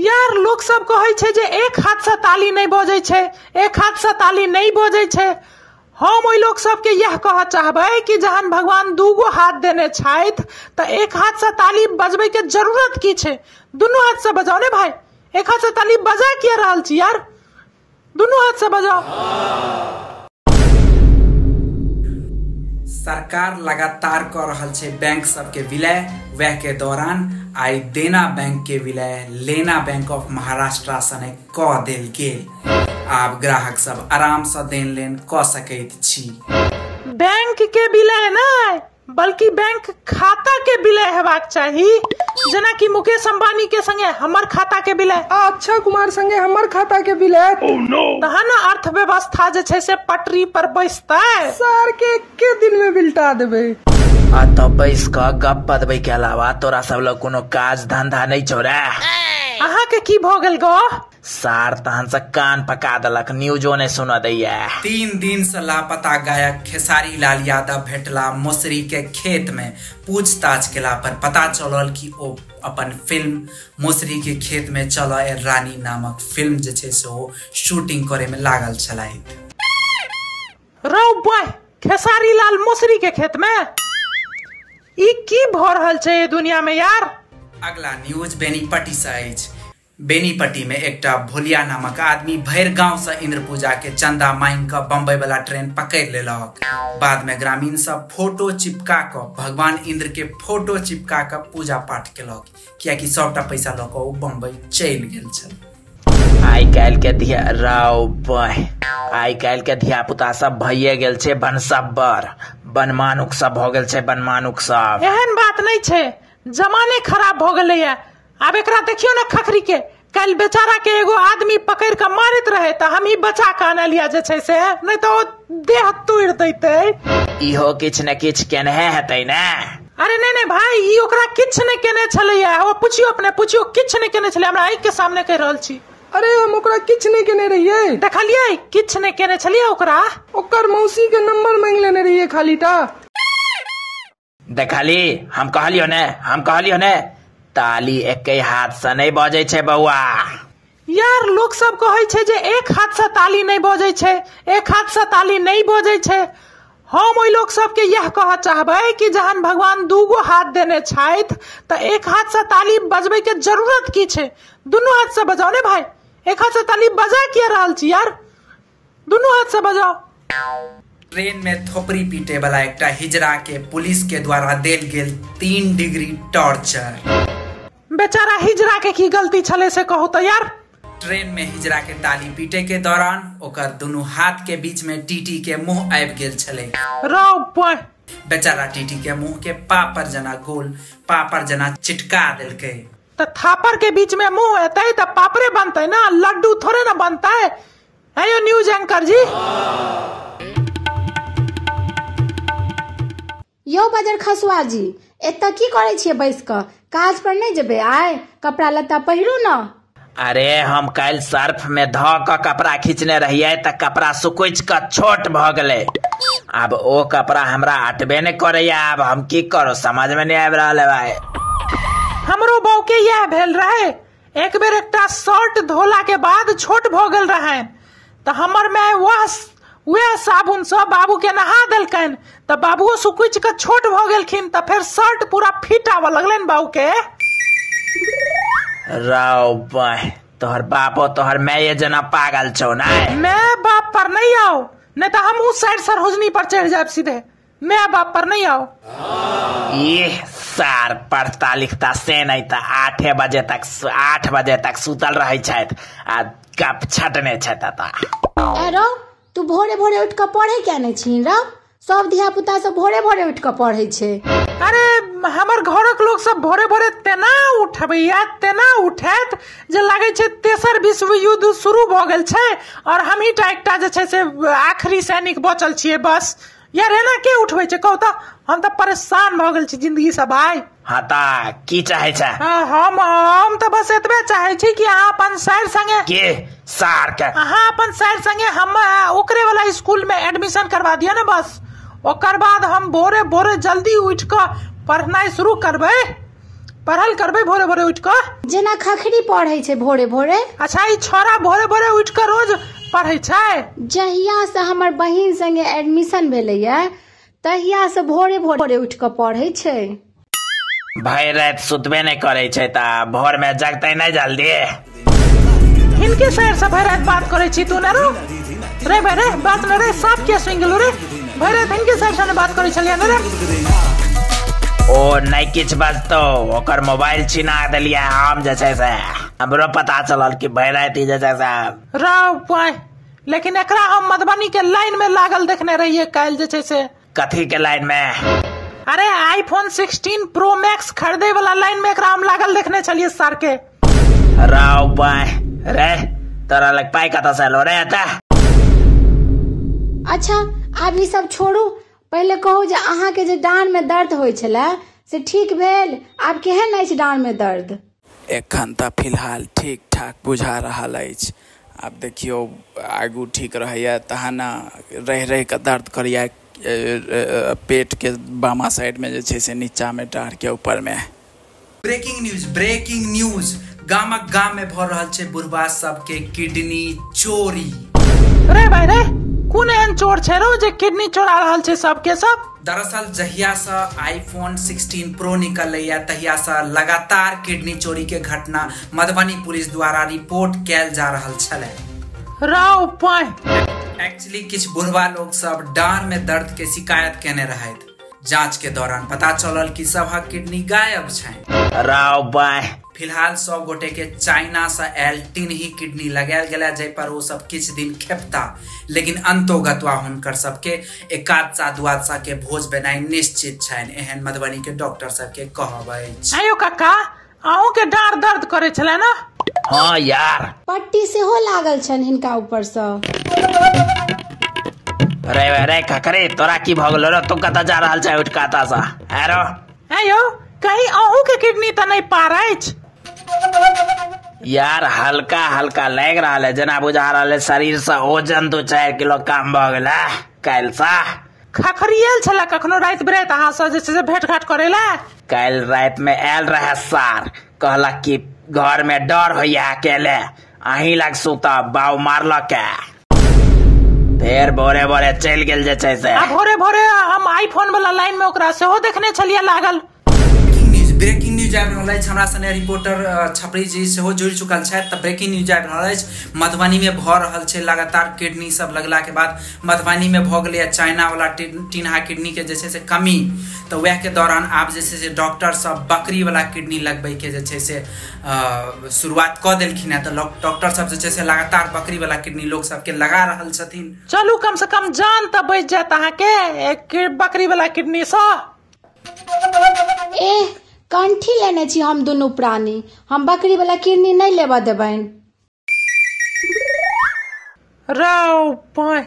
यार लोक सब कहै छै जे एक हाथ से ताली नहि बजै छै, एक हाथ से ताली नहि बजै छै। हम ओहि लोक सबके इएह कहऽ चाहबै कि जहन भगवान दूगो हाथ देने छथि तऽ एक हाथ से ताली बजबै के जरूरत की छै? दुनू हाथ से बजाओ ने भाई, एक हाथ से ताली बजा किया रहल छी यार? दुनू हाथ से बजाओ। सरकार लगातार कऽ रहल छै बैंक सबके विलय। वह के दौरान आई देना बैंक के विलय लेना बैंक ऑफ महाराष्ट्र सने कऽ देल गेल। आब ग्राहक सब आराम से देन लेन कऽ सकैत छी। बैंक के विलय नहि बल्कि बैंक खाता के विलय हेबाक चाही, जेना कि मुकेश अंबानी के संगे हमर खाता के विलय, अक्षय कुमार संगे हमर खाता के विलय। oh, no. तहन अर्थव्यवस्था जे छै से पटरी पर बैसतै। सर के एके दिन में बिलटा देबै। आ तो बैस क गप बदबै के अलावा तोरा सब लग कोनो काज धंधा नहीं छौ रे। अहाँ के की भ गेल गो? सार तहन से कान पका देलक, न्यूजो नहीं सुन दैया। 3 दिन से लापता गायक खेसारी लाल यादव भेटला मौसरी के खेत में। पूछताछ केला पर पता चलल कि ओ अपन फिल्म मौसरी के खेत में चल रानी नामक फिल्म जे छै से ओ शूटिंग करे में लागल छलथि। रौ बॉय, खेसारी लाल मौसरी के खेत में? ई की भ रहल छै दुनिया में यार? अगला न्यूज बेनीपट्टी से अछि। बेनीपट्टी में एकटा भोलिया नामक आदमी भरि गांव से इंद्र पूजा के चंदा मांग कऽ बम्बई वाला ट्रेन पकड़ लेलक। बाद में ग्रामीण सब फोटो चिपका कऽ भगवान इंद्र के फोटो चिपका कऽ पूजा पाठ केलक, कियाकि सबटा पैसा लऽ कऽ ओ बम्बई चलि गेल छल। आइ काल्हि के धिया राव बह, आइ काल्हि के धिया पुता सब भइए गेल छै बनसब्बर, बनमानुक सब भऽ गेल छै, बनमानुक सब। एहन बात नहीं छै, जमाने खराब भऽ गेलैया। आब एकरा देखियो ना खखरी के, कल बेचारा के एगो आदमी पकड़ के मारैत रहे तऽ हम ही बचा के अनलिया जे छै से, नहीं तो ओ देह तोड़ दैते। इहो किछ न किछ केनहे हेतै ने। अरे नहीं नहीं भाई, ई ओकरा किछ नहीं केने छलैया। ओ पुछियो, अपने पुछियो, किछ नहीं केने छलै, हमरा आँखि के सामने कहि रहल छी। अरे हम ओकरा किछ नहीं केने रहियै। देखलियै, किछ नहीं केने छलियै ओकरा। ओकर मौसी के नंबर मांगि लेने रहियै खाली टा। देखली, हम कहलियो ने, हम कहलियो ने, ताली एके हाथ से नहीं बजै छै बौआ। यार लोक सब कहै छै जे एक हाथ से ताली नहीं बजै छै, एक हाथ से ताली नहीं बजै छै। हम ओहि लोक सबके इएह कहऽ चाहबै कि जहन भगवान दूगो हाथ देने छथि तऽ एक हाथ से ताली बजबै के जरूरत की छै? दुनू हाथ से बजाओ ने भाई, एक हाथ से ताली बजा किया रहल छी यार? दुनू हाथ से बजाओ। ट्रेन में थोपड़ी पीटे वाला एकटा हिजड़ा के पुलिस के द्वारा देल गेल 3 डिग्री टॉर्चर। बेचारा हिजड़ा के की गलती छले से कहू तो यार? ट्रेन में हिजड़ा के ताली पीटे के दौरान ओकर दोनों हाथ के बीच में टीटी के मुंह आबि गेल छले। रौ बॉय, बेचारा टीटी के मुंह के पापड़ जना गोल पापड़ जना चिटका देलकै। तऽ थापर के बीच में मुंह एतै तऽ पापड़े बनतै ना, लड्डू थोड़े ना बनतै। है न्यूज एंकर जी। यो बजर खसुआ जी, एतऽ की करै छियै बैस कऽ? काज पर नहि जेबै आइ? कपड़ा लत्ता पहिरू न। अरे हम काल्हि सर्फ में धऽ कऽ कपड़ा खींचने रहियै तऽ कपड़ा सुकुचि कऽ छोट भऽ गेलै। आब ओ कपड़ा हमरा अटबे नहि करैया, आब हम की करू समझ में नहि आबि रहल है भाई। हमरो बहू के इएह भेल रहे, एक बेर एकटा शर्ट धोला के बाद छोट भऽ गेल रहनि तऽ हमर माय वएह साबुन से बाबू के नहा देलकनि तऽ बाबुओ सुकुचि कऽ छोट भऽ गेलखिन, तऽ फेर शर्ट पूरा फिट आबऽ लगलनि बाबू के। रौ बह, तोहर बापो तोहर माये जना पागल छौ ने। मैं बाप पर नहीं आओ, नहीं तो हम उस साइड सरहोजनी पर चढ़ जाए सीधे। मैं बाप पर नहीं आओ। ये सार पढ़ता लिखता से नहीं तऽ 8 बजे तक 8 बजे तक सुतल रहै छथि आ गप छटने छथि। ए रौ, तू भोरे भोरे उठि कऽ पढ़ै किया नहि छी रौ? सब धिया पुता सब भोरे भोरे उठि कऽ पढ़ै छै। अरे हमर घरक लोक सब भोरे भोरे तेना उठबैया, तेना उठैत जे लागै छै तेसर विश्व युद्ध शुरू भऽ गेल छै और हमही टा एकटा जे छै से आखिरी सैनिक बचल छियै बस। यार एना के उठबै छै कहू तऽ? हम तऽ परेशान भऽ गेल छी जिंदगी से भाई। हाँ तऽ की चाहै छै? हम तऽ बस एतबे चाहै छी कि अहाँ अपन सर संगे के सार के अहाँ अपन सर संगे हम ओकरे वाला स्कूल में एडमिशन करवा दिअ ने बस। ओकर बाद हम भोरे भोरे जल्दी उठि कऽ पढ़नाइ शुरू करबै। पढ़ल करबै भोरे भोरे उठि कऽ? जेना खखरी पढ़ै छै भोरे भोरे। अच्छा, ई छोरा भोरे भोरे उठि कऽ रोज पढ़ै छै? जहिया से हमर बहिन संगे एडमिशन भेलैया तहिया से भोरे भोरे उठि कऽ पढ़ै छै। भरि राति सुतबे नहि करै छै तऽ भोर में जगतै नहि जल्दी। हिनके सर से भरि राति बात करै छी तू ने रो? रे भाई रे, बात न रे, साफ किया सुनि गेलो रे? भरि राति हिनके सर से बात करै छलियै ने रे? ओ नहि किछु बजतौ, ओकर मोबाइल छिना देलियै हम जे छै से। हमरो पता चलल कि भरि राति जे छै से रौ पाइ। लेकिन एकरा हम मधुबनी के लाइन में लागल देखने रहियै काल्हि जे छै से। कथी के लाइन में? अरे आईफोन 16 प्रो मैक्स खरीदे वाला लाइन में एकरा हम लागल देखने छलियै सर के। रौ पाइ रे, तोरा लग पाइ कतऽ से एलो रे एतऽ? अच्छा आब ई सब छोड़ू, पहिले कहू जे अहाँके जे डाँड़ में दर्द होइ छलै से ठीक भेल? आब केहन अछि डाँड़ में दर्द? एखन तऽ फिलहाल ठीक ठाक बुझा रहल अछि। आब देखियौ आगू ठीक रहैया तहन रहि रहि कऽ दर्द करैया पेट के बामा साइड में जे छै से नीचा में डाँड़ के ऊपर में। ब्रेकिंग न्यूज, ब्रेकिंग न्यूज, गामक गाम में भऽ रहल छै बुढ़वा सबके किडनी चोरी। रे भाई रे, कोन एहन चोर छै रो जे किडनी चोरा रहल छै सबके सब? दरअसल जहिया से आईफोन 16 प्रो निकलैया तहिया से लगातार किडनी चोरी के घटना मधुबनी पुलिस द्वारा रिपोर्ट कैल जा रहल छलै। रौ पाइ। एक्चुअली किछु बुढ़वा लोग सब डाँड़ में दर्द के शिकायत केने रहथि। जांच के दौरान पता चलल कि सबहक किडनी गायब छै। रौ पाइ। फिलहाल 100 गोटे के चाइना से आयल टिनही किडनी लगायल गेला, जाहि पर ओ सब किछु दिन खेपता, लेकिन अंतोगत्वा हुनकर सबके एकादशा दुआदशा के भोज बनाई निश्चित छनि, एहन मधुबनी के डॉक्टर सबके कहब अछि। आयो काका, अहूँ के डाँड़ दर्द करे छलै ने? हाँ यार। पट्टी सेहो लागल छनि हिनका ऊपर से। रे रे खखरी, तोरा की भऽ गेलो रे? तू कतऽ जा रहल छै उठि कऽ एतऽ सँ? आरो आयो, कहीं अहूँ के किडनी तऽ नहि पार अछि? यार हल्का हल्का लागि रहल है, जेना बुझा रहल है शरीर से ओजन 2-4 किलो कम भऽ गेल है काल्हि सँ। खखरी आयल छलै कखनो राति बिराति अहाँ सँ जे छै से भेंट घाट करै लए? काल्हि राति में आयल रहे सार, कहलक कि घर में डर होइया अकेले, अहीं लग सुतब, बाऊ मारलक है। फेर भोरे भोरे चलि गेल जे छै से। आ भोरे भोरे हम आईफोन वाला लाइन में ओकरा सेहो देखने छलियै लागल। ब्रेकिंग न्यूज आबि रहल अछि, हमरा सने रिपोर्टर छपरी जी सेहो जुड़ि चुकल छथि। तऽ ब्रेकिंग न्यूज आबि रहल अछि, मधुबनी में भऽ रहल छै लगातार किडनी सब लगला के बाद मधुबनी में भऽ गेलैया चाइना वाला टिनहा किडनी के जे छै से कमी। तऽ वएह के दौरान आब जे छै से डॉक्टर सब बकरी वाला किडनी लगबै के जे छै से शुरुआत कऽ देलखिन हेँ। तऽ डॉक्टर सब जे छै से लगातार बकरी वाला किडनी लोक सबके लगा रहल छथिन। चलू कम से कम जान तऽ बचि जायत अहाँके एक बकरी वाला किडनी सँ। एह, कंठी लेने छी हम दुनू प्राणी, हम बकरी वाला किडनी नहि लेबऽ देबनि। रौ पाइ।